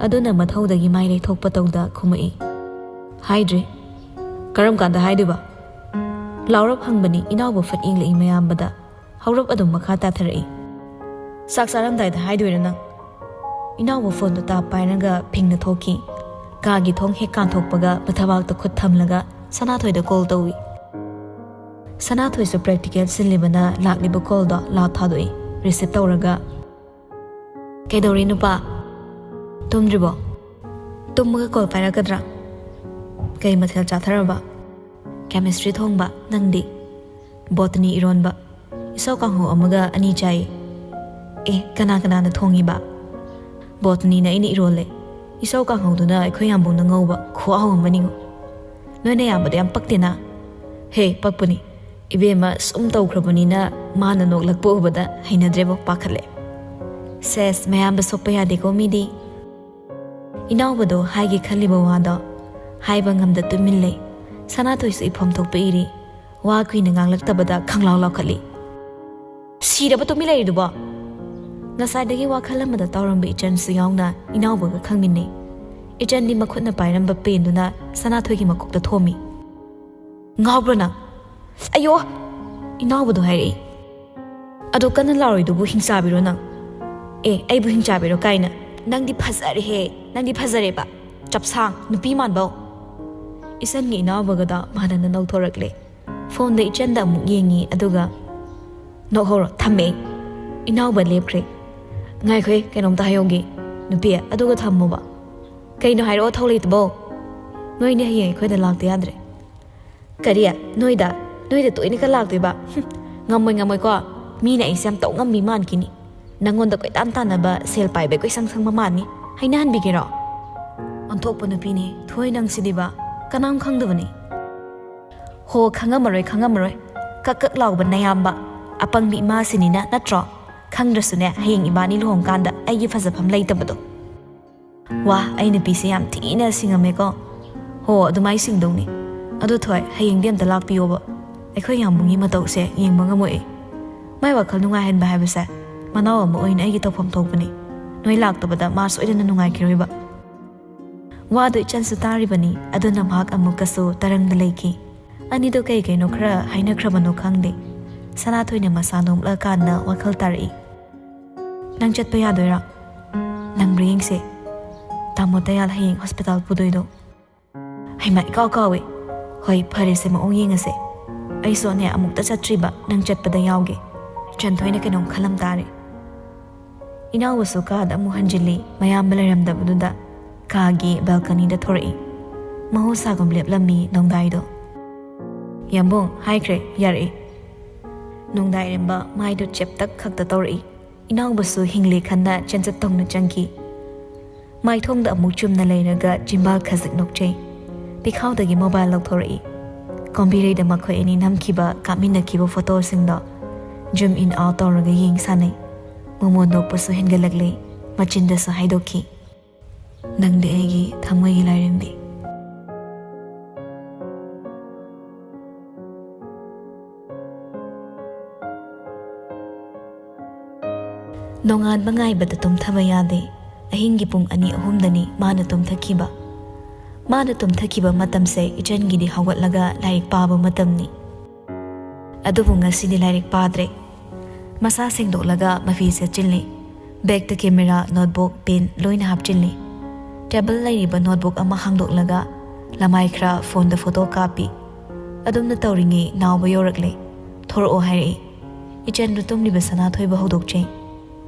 ꯑꯗꯨꯅ ꯃꯊꯧꯗꯒꯤ ꯃꯥꯏ ꯂꯩꯊꯣꯛꯄ ꯇꯧꯗ ꯈꯨꯝꯃꯛꯏ꯫ "ꯍꯥꯏꯗ꯭ꯔꯤ꯫ ꯀꯔꯝ ꯀꯥꯟꯗ ꯍꯥꯏꯗꯣꯏꯕ?" ꯂꯥꯎꯔꯞ ꯍꯪꯕꯅꯤ꯫ ꯏꯅꯥꯎꯕ ꯐꯠ ꯌꯦꯡꯂꯛꯏ ꯃꯌꯥꯝꯕꯗ꯫ ꯍꯧꯔꯞ ꯑꯗꯨꯝ ꯃꯈꯥ ꯇꯥꯊꯔꯛꯏ꯫ "ꯆꯥꯛ ꯆꯥꯔꯝꯗꯥꯏꯗ ꯍꯥꯏꯗꯣꯏꯔꯥ ꯅꯪ?" ꯏꯅꯥꯎꯕ ꯐꯣꯟꯗꯣ ꯇꯥꯞ ꯄꯥꯏꯔꯒ ꯐꯤꯡꯅ ꯊꯣꯛꯈꯤ꯫ ꯀꯥꯒꯤ ꯊꯣꯡ ꯍꯦꯛ ꯀꯥꯟꯊꯣꯛꯄꯒ ꯃꯊꯕꯥꯛꯇ ꯈꯨꯠ ꯊꯝꯂꯒ ꯁꯅꯥꯊꯣꯏꯗ ꯀꯣꯜ ꯇꯧꯏ꯫ ꯁꯅꯥꯊꯣꯏꯁꯨ ꯄ꯭ꯔꯦꯛꯇꯤꯀꯦꯜ ꯁꯤꯜꯂꯤꯕꯅ ꯂꯥꯛꯂꯤꯕ ꯀꯣꯜꯗꯣ ꯂꯥꯎꯠ ꯊꯥꯗꯣꯛꯏ꯫ ꯔꯤꯁꯤꯞ ꯇꯧꯔꯒ, "ꯀꯩꯗꯧꯔꯤ ꯅꯨꯄꯥ? ꯇꯨꯝꯗ꯭ꯔꯤꯕꯣ? ꯇꯨꯝꯃꯒ ꯀꯣꯜ ꯄꯥꯏꯔꯛꯀꯗ꯭ꯔꯥ? ꯀꯩ ꯃꯊꯦꯜ ꯆꯥꯊꯔꯕ?" "ꯀꯦꯃꯤꯁꯇ꯭ꯔꯤ ꯊꯣꯡꯕ, ꯅꯪꯗꯤ?" "ꯕꯣꯇꯅꯤ ꯏꯔꯣꯟꯕ, ꯏꯁꯧ ꯀꯥꯡꯍꯧ ꯑꯃꯒ ꯑꯅꯤ ꯆꯥꯏ꯫" "ꯑꯦ, ꯀꯅꯥ ꯀꯅꯥꯅ ꯊꯣꯡꯉꯤꯕ?" "ꯕꯣꯇꯅꯤꯅ ꯑꯩꯅ ꯏꯔꯣꯜꯂꯦ꯫ ꯏꯁꯧ ꯀꯥꯡꯍꯧꯗꯨꯅ ꯑꯩꯈꯣꯏ ꯌꯥꯝꯕꯨꯡꯅ ꯉꯧꯕ, ꯈꯨꯍꯥꯎ ꯑꯃꯅꯤꯉꯣ꯫ ꯅꯣꯏ ꯅꯌꯥꯝꯕꯗꯣ ꯌꯥꯝ ꯄꯛꯇꯦꯅ꯫" "ꯍꯦ, ꯄꯛꯄꯅꯤ꯫ ꯏꯕꯦꯝꯃ ꯁꯨꯝ ꯇꯧꯈ꯭ꯔꯕꯅꯤꯅ ꯃꯥꯅ ꯅꯣꯛꯂꯛꯄ ꯎꯕꯗ ꯍꯩꯅꯗ꯭ꯔꯦꯕꯣ, ꯄꯥꯈꯠꯂꯦ꯫" "ꯁꯦꯁ, ꯃꯌꯥꯝꯕ ꯁꯣꯛꯄ ꯌꯥꯗꯦꯀꯣ ꯃꯤꯗꯤ꯫" ꯏꯅꯥꯎꯕꯗꯣ ꯍꯥꯏꯒꯦ ꯈꯜꯂꯤꯕ ꯋꯥꯗꯣ ꯍꯥꯏꯕ ꯉꯝꯗ ꯇꯨꯃꯤꯟ ꯂꯩ꯫ ꯁꯅꯥꯊꯣꯏꯁꯨ ꯏꯐꯝ ꯊꯣꯛꯄ ꯏꯔꯤ꯫ ꯋꯥ ꯀꯨꯏꯅ ꯉꯥꯡꯂꯛꯇꯕꯗ ꯈꯪꯂꯥꯎ ꯂꯥꯎꯈꯠꯂꯤ꯫ "ꯁꯤꯔꯕ ꯇꯨꯃꯤꯟ ꯂꯩꯔꯤꯗꯨꯕꯣ?" ꯉꯁꯥꯏꯗꯒꯤ ꯋꯥꯈꯜ ꯑꯃꯗ ꯇꯥꯎꯔꯝꯕ ꯏꯆꯟꯁꯨ ꯌꯥꯎꯅ ꯏꯅꯥꯎꯕꯒ ꯈꯪꯃꯤꯟꯅꯩ꯫ ꯏꯆꯟꯗꯤ ꯃꯈꯨꯠꯅ ꯄꯥꯏꯔꯝꯕ ꯄꯦꯟꯗꯨꯅ ꯁꯅꯥꯊꯣꯏꯒꯤ ꯃꯀꯣꯛꯇ ꯊꯣꯝꯃꯤ꯫ "ꯉꯥꯎꯕ꯭ꯔꯣ ꯅꯪ?" "ꯑꯌꯣ!" ꯏꯅꯥꯎꯕꯗꯣ ꯍꯥꯏꯔꯛꯏ꯫ "ꯑꯗꯣ ꯀꯟꯅ ꯂꯥꯎꯔꯤꯗꯨꯕꯨ ꯍꯤꯡꯆꯥꯕꯤꯔꯣ ꯅꯪ?" "ꯑꯦ, ꯑꯩꯕꯨ ꯍꯤꯡꯆꯥꯕꯤꯔꯣ ꯀꯥꯏꯅ? ꯅꯪꯗꯤ ꯐꯖꯔꯦꯍꯦ, ꯅꯪꯗꯤ ꯐꯖꯔꯦꯕ꯫ ꯆꯞꯁꯥꯡ, ꯅꯨꯄꯤ ꯃꯥꯟꯕꯧ!" ꯏꯆꯟꯒꯤ ꯏꯅꯥꯎꯕꯒꯗꯣ ꯃꯥꯟꯅꯅ ꯅꯧꯊꯣꯔꯛꯂꯦ꯫ ꯐꯣꯟꯗ ꯏꯆꯟꯗ ꯑꯃꯨꯛ ꯌꯦꯡꯉꯤ, ꯑꯗꯨꯒ, "ꯅꯣꯛꯍꯧꯔꯣ, ꯊꯝꯃꯦ ꯑꯩ꯫" ꯏꯅꯥꯎꯕ ꯂꯦꯞꯈ꯭ꯔꯦ꯫ "ꯉꯥꯏꯈꯣꯍꯦ, ꯀꯩꯅꯣꯝꯇ ꯍꯥꯏꯍꯧꯒꯦ꯫ ꯅꯨꯄꯤ, ꯑꯗꯨꯒ ꯊꯝꯃꯣꯕ꯫" "ꯀꯩꯅꯣ ꯍꯥꯏꯔꯛꯑꯣ, ꯊꯧ ꯂꯩꯇꯕꯧ?" "ꯅꯣꯏꯅꯦ ꯍꯌꯦꯡ ꯑꯩꯈꯣꯏꯗ ꯂꯥꯛꯇ ꯌꯥꯗ꯭ꯔꯦ꯫" "ꯀꯔꯤ? ꯅꯣꯏꯗ? ꯅꯣꯏꯗ ꯇꯣꯏꯅꯒ ꯂꯥꯛꯇꯣꯏꯕ? ꯍꯨꯝ, ꯉꯝꯃꯣꯏ, ꯉꯝꯃꯣꯏꯀꯣ꯫ ꯃꯤꯅ ꯑꯩꯁꯦ ꯌꯥꯝ ꯇꯧ ꯉꯝꯃꯤ ꯃꯥꯟꯈꯤꯅꯤ꯫ ꯅꯪꯉꯣꯟꯗ ꯀꯣꯏꯇꯥꯟ ꯇꯥꯟꯅꯕ, ꯁꯦꯜ ꯄꯥꯏꯕ ꯀꯣꯏꯁꯪ ꯁꯪꯕ ꯃꯥꯟꯅꯤ꯫ ꯍꯥꯏꯅꯍꯟꯕꯤꯒꯦꯔꯣ?" "ꯑꯣꯟꯊꯣꯛꯄ ꯅꯨꯄꯤꯅꯦ, ꯊꯣꯏ ꯅꯪꯁꯤꯗꯤꯕ꯫ ꯀꯅꯥꯝ ꯈꯪꯗꯕꯅꯤ꯫" "ꯍꯣ, ꯈꯪꯉꯝꯃꯔꯣꯏ, ꯈꯪꯉꯝꯃꯔꯣꯏ꯫ ꯀꯛ ꯀꯛ ꯂꯥꯎꯕ ꯅꯌꯥꯝꯕ꯫ ꯑꯄꯪꯕꯤ ꯏꯃꯥꯁꯤꯅꯤꯅ, ꯅꯠꯇ꯭ꯔꯣ? ꯈꯪꯗ꯭ꯔꯁꯨꯅꯦ, ꯍꯌꯦꯡ ꯏꯕꯥꯅꯤ ꯂꯨꯍꯣꯡꯀꯥꯟꯗ ꯑꯩꯒꯤ ꯐꯖꯐꯝ ꯂꯩꯇꯕꯗꯣ꯫" "ꯋꯥ, ꯑꯩ ꯅꯨꯄꯤꯁꯦ ꯌꯥꯝ ꯊꯤꯅ ꯁꯤꯡꯉꯝꯃꯦꯀꯣ꯫" "ꯍꯣ, ꯑꯗꯨꯃꯥꯏ ꯁꯤꯡꯗꯧꯅꯤ꯫ ꯑꯗꯣ ꯊꯣꯏ, ꯍꯌꯦꯡꯗꯤ ꯑꯝꯇ ꯂꯥꯛꯄꯤꯌꯣꯕ꯫ ꯑꯩꯈꯣꯏ ꯌꯥꯝꯕꯨꯡꯒꯤ ꯃꯇꯧꯁꯦ ꯌꯦꯡꯕ ꯉꯝꯃꯣꯏ꯫ ꯃꯥꯏ ꯋꯥꯈꯜ ꯅꯨꯡꯉꯥꯏꯍꯟꯕ ꯍꯥꯏꯕꯁꯦ ꯃꯅꯥꯎ ꯑꯃ ꯑꯣꯏꯅ ꯑꯩꯒꯤ ꯇꯧꯐꯝ ꯊꯣꯛꯄꯅꯤ꯫ ꯅꯣꯏ ꯂꯥꯛꯇꯕꯗ ꯃꯥ ꯁꯣꯏꯗꯅ ꯅꯨꯡꯉꯥꯏꯈꯤꯔꯣꯏꯕ꯫" ꯋꯥꯗꯣ ꯏꯆꯟꯁꯨ ꯇꯥꯔꯤꯕꯅꯤ, ꯑꯗꯨꯅ ꯃꯍꯥꯛ ꯑꯃꯨꯛꯀꯁꯨ ꯇꯔꯪꯗ ꯂꯩꯈꯤ꯫ ꯑꯅꯤꯗꯣ ꯀꯩ ꯀꯩꯅꯣ ꯈꯔ ꯍꯥꯏꯅꯈ꯭ꯔꯕꯅꯣ ꯈꯪꯗꯦ꯫ ꯁꯅꯥꯊꯣꯏꯅ ꯃꯁꯥ ꯅꯣꯛꯂꯛꯑꯀꯥꯟꯗ ꯋꯥꯈꯜ ꯇꯥꯔꯛꯏ꯫ "ꯅꯪ ꯆꯠꯄ ꯌꯥꯗꯣꯏꯔꯥ? ꯅꯪꯕ꯭ꯔꯥ ꯌꯦꯡꯁꯦ꯫ ꯇꯥꯃꯣ ꯗꯌꯥꯜ ꯍꯌꯦꯡ ꯍꯣꯁꯄꯤꯇꯥꯜ ꯄꯨꯗꯣꯏꯗꯣ꯫" "ꯍꯩꯃꯥ, ꯏꯀꯥꯎ ꯀꯥꯎꯋꯦ꯫ ꯍꯣꯏ, ꯐꯔꯦꯁꯦ, ꯃꯑꯣꯡ ꯌꯦꯡꯉꯁꯦ꯫ ꯑꯩꯁꯨꯅꯦ ꯑꯃꯨꯛꯇ ꯆꯠꯇ꯭ꯔꯤꯕ, ꯅꯪ ꯆꯠꯄꯗ ꯌꯥꯎꯒꯦ꯫" ꯏꯆꯟ ꯊꯣꯏꯅ ꯀꯩꯅꯣꯝ ꯈꯜꯂꯝ ꯇꯥꯔꯦ꯫ ꯏꯅꯥꯎꯕꯁꯨ ꯀꯥꯗ ꯑꯃꯨꯛ ꯍꯟꯖꯤꯜꯂꯤ꯫ ꯃꯌꯥꯝꯕ ꯂꯩꯔꯝꯗꯕꯗꯨꯗ ꯀꯥꯒꯤ ꯕꯦꯜꯀꯅꯤꯗ ꯊꯣꯔꯛꯏ꯫ ꯃꯍꯧꯁꯥꯒꯨꯝ ꯂꯦꯞꯂꯝꯃꯤ ꯅꯣꯡꯗꯥꯏꯗꯣ꯫ "ꯌꯥꯝꯕꯨꯡ, ꯍꯥꯏꯈ꯭ꯔꯦ, ꯌꯥꯔꯛꯏ꯫" ꯅꯣꯡꯗꯥꯏꯔꯦꯝꯕ ꯃꯥꯏꯗꯨ ꯆꯦꯞꯇꯛ ꯈꯛꯇ ꯇꯧꯔꯛꯏ꯫ ꯏꯅꯥꯎꯕꯁꯨ ꯍꯤꯡꯂꯦ ꯈꯟꯅ ꯆꯦꯟꯆꯠ ꯇꯧꯅ ꯆꯪꯈꯤ꯫ ꯃꯥꯏꯊꯣꯡꯗ ꯑꯃꯨꯛ ꯆꯨꯝꯅ ꯂꯩꯔꯒ ꯆꯤꯝꯕꯥꯜ ꯈꯖꯤꯛ ꯅꯣꯛꯆꯩ꯫ ꯄꯤꯈꯥꯎꯗꯒꯤ ꯃꯣꯕꯥꯏꯜ ꯂꯧꯊꯣꯔꯛꯏ꯫ ꯀꯣꯝꯕꯤꯔꯩꯗ ꯃꯈꯣꯏ ꯑꯅꯤ ꯅꯝꯈꯤꯕ, ꯀꯥꯞꯃꯤꯟꯅꯈꯤꯕ ꯐꯣꯇꯣꯁꯤꯡꯗꯣ zoom in out ꯇꯧꯔꯒ ꯌꯦꯡ ꯁꯥꯟꯅꯩ꯫ ꯃꯣꯃꯣꯟ ꯅꯣꯛꯄꯁꯨ ꯍꯦꯟꯒꯠꯂꯛꯂꯦ꯫ ꯃꯆꯤꯟꯗꯁꯨ ꯍꯥꯏꯗꯣꯛꯈꯤ꯫ ꯅꯪꯗꯤ ꯑꯩꯒꯤ ꯊꯃꯣꯏꯒꯤ ꯂꯥꯏꯔꯦꯝꯕꯤ꯫ ꯅꯣꯡꯉꯥꯟꯕ ꯉꯥꯏꯕꯗ ꯇꯨꯝꯊꯕ ꯌꯥꯗꯦ꯫ ꯑꯍꯤꯡꯒꯤ ꯄꯨꯡ ꯑꯅꯤ ꯑꯍꯨꯝꯗꯅꯤ ꯃꯥꯅ ꯇꯨꯝꯊꯈꯤꯕ꯫ ꯃꯥꯅ ꯇꯨꯝꯊꯈꯤꯕ ꯃꯇꯝꯁꯦ ꯏꯆꯟꯒꯤꯗꯤ ꯍꯧꯒꯠꯂꯒ ꯂꯥꯏꯔꯤꯛ ꯄꯥꯕ ꯃꯇꯝꯅꯤ꯫ ꯑꯗꯨꯕꯨ ꯉꯁꯤꯗꯤ ꯂꯥꯏꯔꯤꯛ ꯄꯥꯗ꯭ꯔꯦ꯫ ꯃꯁꯥ ꯁꯦꯡꯗꯣꯛꯂꯒ ꯃꯐꯤ ꯁꯦꯠꯆꯤꯜꯂꯤ꯫ ꯕꯦꯒꯇ ꯀꯦꯃꯦꯔꯥ, ꯅꯣꯠꯕꯨꯛ, ꯄꯦꯟ ꯂꯣꯏꯅ ꯍꯥꯞꯆꯤꯜꯂꯤ꯫ ꯇꯦꯕꯜ ꯂꯩꯔꯤꯕ ꯅꯣꯠꯕꯨꯛ ꯑꯃ ꯍꯥꯡꯗꯣꯛꯂꯒ ꯂꯃꯥꯏ ꯈꯔ ꯐꯣꯟꯗ ꯐꯣꯇꯣ ꯀꯥꯞꯄꯤ꯫ ꯑꯗꯨꯝꯅ ꯇꯧꯔꯤꯉꯩ ꯅꯥꯎꯕ ꯌꯧꯔꯛꯂꯦ꯫ "ꯊꯣꯔꯛꯑꯣ" ꯍꯥꯏꯔꯛꯏ꯫ ꯏꯆꯟꯗꯨ ꯇꯨꯝꯂꯤꯕ ꯁꯅꯥꯊꯣꯏꯕꯨ ꯍꯧꯗꯣꯛꯆꯩ꯫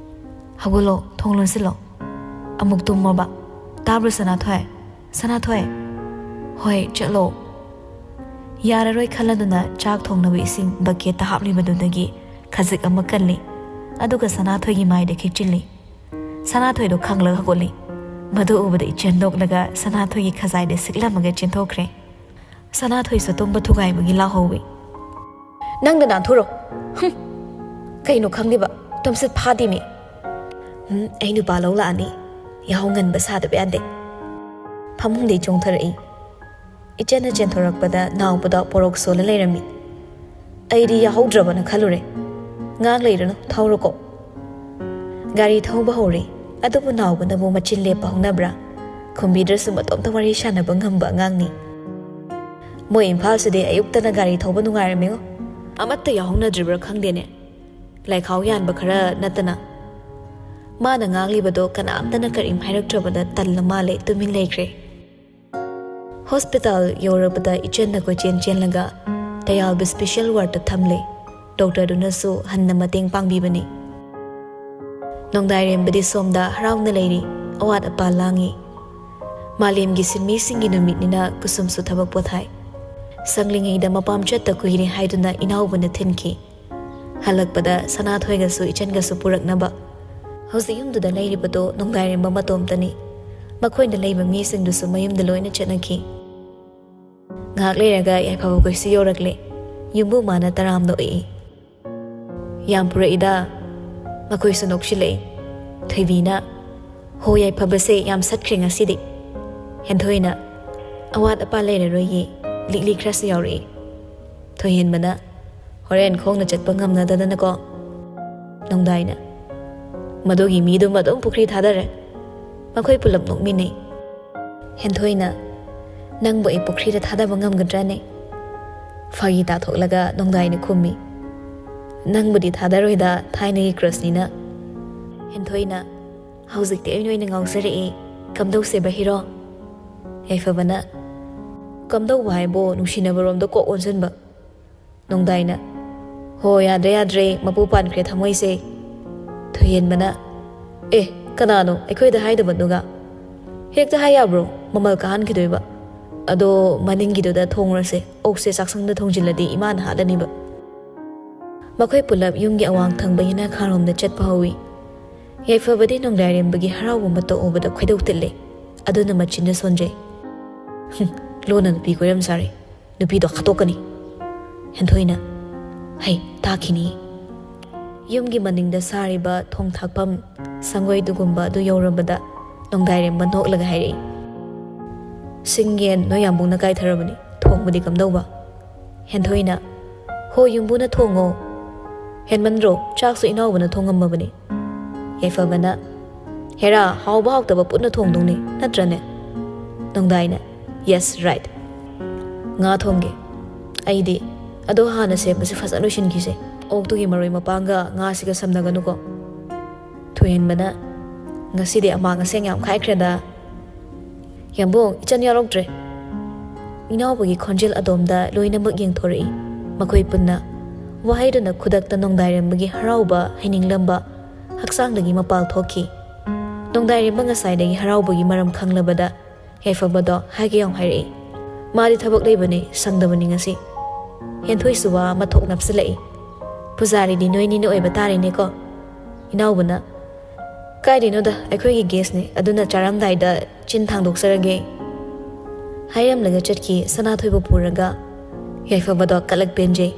"ꯍꯧꯒꯠꯂꯣ, ꯊꯣꯡ ꯂꯣꯟꯁꯤꯜꯂꯣ꯫ ꯑꯃꯨꯛ ꯇꯨꯝꯃꯣꯕ꯫ ꯇꯥꯕ꯭ꯔꯣ ꯁꯅꯥꯊꯣꯏ? ꯁꯅꯥꯊꯣꯏ!" "ꯍꯣꯏ, ꯆꯠꯂꯣ꯫" ꯌꯥꯔꯔꯣꯏ ꯈꯜꯂꯗꯨꯅ ꯆꯥꯛ ꯊꯣꯡꯅꯕ ꯏꯁꯤꯡ ꯕꯛꯀꯦꯠꯇ ꯍꯥꯞꯂꯤꯕꯗꯨꯗꯒꯤ ꯈꯖꯤꯛ ꯑꯃ ꯀꯜꯂꯤ꯫ ꯑꯗꯨꯒ ꯁꯅꯥꯊꯣꯏꯒꯤ ꯃꯥꯏꯗ ꯈꯤꯛꯆꯤꯜꯂꯤ꯫ ꯁꯅꯥꯊꯣꯏꯗꯣ ꯈꯪꯂꯒ ꯍꯧꯒꯠꯂꯤ꯫ ꯃꯗꯨ ꯎꯕꯗ ꯏꯆꯟ ꯅꯣꯛꯂꯒ ꯁꯅꯥꯊꯣꯏꯒꯤ ꯈꯖꯥꯏꯗ ꯁꯤꯛꯂꯝꯃꯒ ꯆꯦꯟꯊꯣꯛꯈ꯭ꯔꯦ꯫ ꯁꯅꯥꯊꯣꯏꯁꯨ ꯇꯨꯝꯕ ꯊꯨꯒꯥꯏꯕꯒꯤ ꯂꯥꯎꯍꯧꯋꯤ꯫ "ꯅꯪꯗ ꯅꯥꯟꯊꯨꯔꯣ꯫ ꯍꯨꯝ! ꯀꯩꯅꯣ ꯈꯪꯗꯦꯕ, ꯇꯨꯝꯁꯤꯠ ꯐꯥꯗꯦꯃꯤ꯫" "ꯎꯝ, ꯑꯩ ꯅꯨꯄꯥ ꯂꯧ ꯂꯥꯛꯑꯅꯤ꯫ ꯌꯥꯍꯧ ꯉꯟꯕ ꯁꯥꯗꯕ ꯌꯥꯗꯦ꯫" ꯐꯃꯨꯡꯗꯩ ꯆꯣꯡꯊꯔꯛꯏ꯫ ꯏꯆꯟꯅ ꯆꯦꯟꯊꯣꯔꯛꯄꯗ ꯅꯥꯎꯕꯗ ꯄꯣꯔꯣꯛ ꯁꯣꯜꯂ ꯂꯩꯔꯝꯃꯤ꯫ ꯑꯩꯗꯤ ꯌꯥꯍꯧꯗ꯭ꯔꯕꯅ ꯈꯜꯂꯨꯔꯦ꯫ "ꯉꯥꯏꯍꯥꯛ ꯂꯩꯔꯨꯅꯨ, ꯊꯧꯔꯣꯀꯣ꯫" ꯒꯥꯔꯤ ꯊꯧꯕ ꯍꯧꯔꯦ꯫ ꯑꯗꯨꯕꯨ ꯅꯥꯎꯕꯅꯕꯨ ꯃꯆꯤꯟ ꯂꯦꯞꯄ ꯍꯧꯅꯕ꯭ꯔꯥ? ꯈꯨꯝꯕꯤꯗ꯭ꯔꯁꯨ ꯃꯇꯣꯝꯇ ꯋꯥꯔꯤ ꯁꯥꯟꯅꯕ ꯉꯝꯕ ꯑꯉꯥꯡꯅꯤ꯫ ꯃꯣꯏ ꯏꯝꯐꯥꯜꯁꯤꯗꯤ ꯑꯌꯨꯛꯇꯅ ꯒꯥꯔꯤ ꯊꯧꯕ ꯅꯨꯡꯉꯥꯏꯔꯝꯃꯤꯉꯣ꯫ ꯑꯃꯠꯇ ꯌꯥꯎꯍꯧꯅꯗ꯭ꯔꯤꯕ꯭ꯔꯥ ꯈꯪꯗꯦꯅꯦ꯫ ꯂꯥꯏꯈꯥꯎ ꯌꯥꯟꯕ ꯈꯔ ꯅꯠꯇꯅ꯫ ꯃꯥꯅ ꯉꯥꯡꯂꯤꯕꯗꯣ ꯀꯅꯥꯝꯇꯅ ꯀꯔꯤꯝ ꯍꯥꯏꯔꯛꯇ꯭ꯔꯕꯗ ꯇꯜꯂ ꯃꯥꯜꯂꯦ, ꯇꯨꯃꯤꯟ ꯂꯩꯈ꯭ꯔꯦ꯫ ꯍꯣꯁꯄꯤꯇꯥꯜ ꯌꯧꯔꯕꯗ ꯏꯆꯟꯅ ꯀꯣꯏꯆꯦꯟ ꯆꯦꯜꯂꯒ ꯇꯌꯥꯜꯕ ꯁ꯭ꯄꯦꯁꯦꯜ ꯋꯥꯔꯗꯇ ꯊꯝꯂꯦ꯫ ꯗꯣꯛꯇꯔꯗꯨꯅꯁꯨ ꯍꯟꯅ ꯃꯇꯦꯡ ꯄꯥꯡꯕꯤꯕꯅꯤ꯫ ꯅꯣꯡꯗꯥꯏꯔꯦꯝꯕꯗꯤ ꯁꯣꯝꯗ ꯍꯔꯥꯎꯅ ꯂꯩꯔꯤ, ꯑꯋꯥꯠ ꯑꯄꯥ ꯂꯥꯡꯉꯤ꯫ ꯃꯥꯂꯦꯝꯒꯤ ꯁꯤꯟꯃꯤꯁꯤꯡꯒꯤ ꯅꯨꯃꯤꯠꯅꯤꯅ ꯀꯨꯁꯨꯝꯁꯨ ꯊꯕꯛ ꯄꯣꯊꯥꯏ꯫ ꯁꯪꯂꯤꯉꯩꯗ ꯃꯄꯥꯝ ꯆꯠꯇ ꯀꯨꯏꯔꯦ ꯍꯥꯏꯗꯨꯅ ꯏꯅꯥꯎꯕꯅ ꯊꯤꯟꯈꯤ꯫ ꯍꯜꯂꯛꯄꯗ ꯁꯅꯥꯊꯣꯏꯒꯁꯨ ꯏꯆꯟꯒꯁꯨ ꯄꯨꯔꯛꯅꯕ꯫ ꯍꯧꯖꯤꯛ ꯌꯨꯝꯗꯨꯗ ꯂꯩꯔꯤꯕꯗꯣ ꯅꯣꯡꯗꯥꯏꯔꯦꯝꯕ ꯃꯇꯣꯝꯇꯅꯤ꯫ ꯃꯈꯣꯏꯅ ꯂꯩꯕ ꯃꯤꯁꯤꯡꯗꯨꯁꯨ ꯃꯌꯨꯝꯗ ꯂꯣꯏꯅ ꯆꯠꯅꯈꯤ꯫ ꯉꯥꯏꯍꯥꯛ ꯂꯩꯔꯒ ꯌꯥꯏꯐꯕꯈꯣꯏꯁꯨ ꯌꯧꯔꯛꯂꯦ꯫ ꯌꯨꯝꯕꯨ ꯃꯥꯅ ꯇꯔꯥꯝꯅ ꯑꯣꯛꯏ꯫ "ꯌꯥꯝ ꯄꯨꯔꯛꯏꯗ꯫" ꯃꯈꯣꯏꯁꯨ ꯅꯣꯛꯁꯤꯜꯂꯛꯏ꯫ ꯊꯣꯏꯕꯤꯅ, ꯍꯣ, ꯌꯥꯏꯐꯕꯁꯦ ꯌꯥꯝ ꯁꯠꯈ꯭ꯔꯦ ꯉꯁꯤꯗꯤ꯫ ꯍꯦꯟꯊꯣꯏꯅ, "ꯑꯋꯥꯠ ꯑꯄꯥ ꯂꯩꯔꯔꯣꯏꯌꯦ, ꯂꯤꯛꯂꯤ ꯈꯔꯁꯨ ꯌꯥꯎꯔꯛꯏ"꯫ ꯊꯣꯏꯍꯦꯟꯕꯅ, "ꯍꯣꯔꯦꯟ ꯈꯣꯡꯅ ꯆꯠꯄ ꯉꯝꯅꯗꯗꯅꯀꯣ"꯫ ꯅꯣꯡꯗꯥꯏꯅ, "ꯃꯗꯨꯒꯤ ꯃꯤꯗꯨꯃ ꯑꯗꯨꯝ ꯄꯨꯈ꯭ꯔꯤ ꯊꯥꯗꯔꯦ"꯫ ꯃꯈꯣꯏ ꯄꯨꯂꯞ ꯅꯣꯛꯃꯤꯟꯅꯩ꯫ ꯍꯦꯟꯊꯣꯏꯅ, "ꯅꯪꯕꯨ ꯑꯩ ꯄꯨꯈ꯭ꯔꯤꯗ ꯊꯥꯗꯕ ꯉꯝꯒꯗ꯭ꯔꯥꯅꯦ?" ꯐꯥꯒꯤ ꯇꯥꯊꯣꯛꯂꯒ ꯅꯣꯡꯗꯥꯏꯅ ꯈꯨꯝꯃꯤ, "ꯅꯪꯕꯨꯗꯤ ꯊꯥꯗꯔꯣꯏꯗ, ꯊꯥꯏꯅꯒꯤ crushꯅꯤꯅ"꯫ ꯍꯦꯟꯊꯣꯏꯅ, "ꯍꯧꯖꯤꯛꯇꯤ ꯑꯩ ꯅꯣꯏꯅ ꯉꯥꯎꯖꯔꯛꯑꯦ, ꯀꯝꯗꯧꯁꯦꯕ ꯍꯤꯔꯣ?" ꯌꯥꯏꯐꯕꯅ, "ꯀꯝꯗꯧꯕ ꯍꯥꯏꯕꯨ ꯅꯨꯡꯁꯤꯅꯕꯔꯣꯝꯗ ꯀꯣꯛ ꯑꯣꯟꯁꯤꯟꯕ"꯫ ꯅꯣꯡꯗꯥꯏꯅ, "ꯍꯣ, ꯌꯥꯗ꯭ꯔꯦ ꯌꯥꯗ꯭ꯔꯦ, ꯃꯄꯨ ꯄꯥꯟꯈ꯭ꯔꯦ ꯊꯃꯣꯏꯁꯦ"꯫ ꯊꯣꯏꯍꯦꯟꯕꯅ, "ꯑꯦ, ꯀꯅꯥꯅꯣ ꯑꯩꯈꯣꯏꯗ ꯍꯥꯏꯗꯕꯗꯨꯒ? ꯍꯦꯛꯇ ꯍꯥꯏ ꯌꯥꯕ꯭ꯔꯣ? ꯃꯃꯜ ꯀꯥꯍꯟꯈꯤꯗꯣꯏꯕ꯫ ꯑꯗꯣ ꯃꯅꯤꯡꯒꯤꯗꯨꯗ ꯊꯣꯡꯉꯨꯔꯁꯦ, ꯑꯣꯛꯁꯦ ꯆꯥꯛꯁꯪꯗ ꯊꯣꯡꯖꯤꯜꯂꯗꯤ ꯏꯃꯥꯅ ꯍꯥꯠꯂꯅꯤꯕ"꯫ ꯃꯈꯣꯏ ꯄꯨꯂꯞ ꯌꯨꯝꯒꯤ ꯑꯋꯥꯡ ꯊꯪꯕ ꯌꯦꯅꯈꯥꯔꯣꯝꯗ ꯆꯠꯄ ꯍꯧꯏ꯫ ꯌꯥꯏꯐꯕꯗꯤ ꯅꯣꯡꯗꯥꯏꯔꯦꯝꯕꯒꯤ ꯍꯔꯥꯎꯕ ꯃꯇꯧ ꯎꯕꯗ ꯈꯣꯏꯗꯧ ꯇꯤꯠꯂꯦ꯫ ꯑꯗꯨꯅ ꯃꯆꯤꯟꯗ ꯁꯣꯟꯖꯩ, "ꯍꯨꯝ, ꯂꯣꯟꯅ ꯅꯨꯄꯤ ꯀꯣꯏꯔꯝ ꯁꯥꯔꯦ꯫ ꯅꯨꯄꯤꯗꯣ ꯍꯥꯠꯇꯣꯛꯀꯅꯤ"꯫ ꯍꯦꯟꯊꯣꯏꯅ, "ꯍꯩ, ꯇꯥꯈꯤꯅꯤ"꯫ ꯌꯨꯝꯒꯤ ꯃꯅꯤꯡꯗ ꯁꯥꯔꯤꯕ ꯊꯣꯡ ꯊꯥꯛꯐꯝ ꯁꯪꯒꯣꯏꯗꯨꯒꯨꯝꯕ ꯑꯗꯨ ꯌꯧꯔꯕꯗ ꯅꯣꯡꯗꯥꯏꯔꯦꯝꯕ ꯅꯣꯛꯂꯒ ꯍꯥꯏꯔꯛꯏ, "ꯁꯤꯡ ꯌꯦꯟ ꯅꯣꯏ ꯌꯥꯝꯕꯨꯡꯅ ꯀꯥꯏꯊꯔꯕꯅꯤ, ꯊꯣꯡꯕꯗꯤ ꯀꯝꯗꯧꯕ?" ꯍꯦꯟꯊꯣꯏꯅ, "ꯍꯣ, ꯌꯨꯝꯕꯨꯅ ꯊꯣꯡꯉꯣ꯫ ꯍꯦꯟꯃꯟꯗ꯭ꯔꯣ? ꯆꯥꯛꯁꯨ ꯏꯅꯥꯎꯕꯅ ꯊꯣꯡꯉꯝꯃꯕꯅꯤ"꯫ ꯌꯥꯏꯐꯕꯅ, "ꯍꯦꯔꯥ, ꯍꯥꯎꯕ ꯍꯥꯎꯇꯕ ꯄꯨꯟꯅ ꯊꯣꯡꯗꯧꯅꯤ, ꯅꯠꯇ꯭ꯔꯅꯦ?" ꯅꯣꯡꯗꯥꯏꯅ, "Yes, right꯫ ꯉꯥ ꯊꯣꯡꯒꯦ ꯑꯩꯗꯤ꯫ ꯑꯗꯣ ꯍꯥꯟꯅ ꯁꯦꯝꯕꯁꯦ ꯐꯖꯅ ꯂꯣꯏꯁꯤꯟꯈꯤꯁꯦ꯫ ꯑꯣꯛꯇꯨꯒꯤ ꯃꯔꯣꯏ ꯃꯄꯥꯡꯒ ꯉꯥꯁꯤꯒ ꯁꯝꯅꯒꯅꯨꯀꯣ"꯫ ꯊꯣꯏꯍꯦꯟꯕꯅ, "ꯉꯁꯤꯗꯤ ꯑꯃꯥꯡ ꯑꯁꯦꯡ ꯌꯥꯝ ꯈꯥꯏꯈ꯭ꯔꯦꯗ꯫ ꯌꯥꯝꯕꯨꯡ, ꯏꯆꯟ ꯌꯥꯎꯔꯛꯇ꯭ꯔꯦ"꯫ ꯏꯅꯥꯎꯕꯒꯤ ꯈꯣꯟꯖꯦꯜ ꯑꯗꯣꯝꯗ ꯂꯣꯏꯅꯃꯛ ꯌꯦꯡꯊꯣꯔꯛꯏ꯫ ꯃꯈꯣꯏ ꯄꯨꯟꯅ ꯋꯥꯍꯩꯗꯨꯅ ꯈꯨꯗꯛꯇ ꯅꯣꯡꯗꯥꯏꯔꯦꯝꯕꯒꯤ ꯍꯔꯥꯎꯕ, ꯍꯩꯅꯤꯡꯂꯝꯕ ꯍꯛꯆꯥꯡꯗꯒꯤ ꯃꯄꯥꯜ ꯊꯣꯛꯈꯤ꯫ ꯅꯣꯡꯗꯥꯏꯔꯦꯝꯕ ꯉꯁꯥꯏꯗꯒꯤ ꯍꯔꯥꯎꯕꯒꯤ ꯃꯔꯝ ꯈꯪꯂꯕꯗ ꯌꯥꯏꯐꯕꯗꯣ ꯍꯥꯏꯒꯦ ꯌꯥꯎ ꯍꯥꯏꯔꯛꯏ꯫ ꯃꯥꯗꯤ ꯊꯕꯛ ꯂꯩꯕꯅꯤ, ꯁꯪꯗꯕꯅꯤ ꯉꯁꯤ꯫ ꯍꯦꯟꯊꯣꯏꯁꯨ ꯋꯥ ꯑꯃ ꯊꯣꯛ ꯅꯞꯁꯤꯜꯂꯛꯏ꯫ "ꯄꯨꯖꯥꯔꯤꯗꯤ ꯅꯣꯏꯅꯤꯅ ꯑꯣꯏꯕ ꯇꯥꯔꯦꯅꯦꯀꯣ"꯫ ꯏꯅꯥꯎꯕꯅ, "ꯀꯥꯏꯗꯩꯅꯣꯗ, ꯑꯩꯈꯣꯏꯒꯤ guestꯅꯦ, ꯑꯗꯨꯅ ꯆꯥꯔꯝꯗꯥꯏꯗ ꯆꯤꯟ ꯊꯥꯡꯗꯣꯛꯆꯔꯒꯦ"꯫ ꯍꯥꯏꯔꯝꯂꯒ ꯆꯠꯈꯤ ꯁꯅꯥꯊꯣꯏꯕ ꯄꯨꯔꯒ꯫ ꯌꯥꯏꯐꯕꯗꯣ ꯀꯂꯛ ꯄꯦꯟꯖꯩ꯫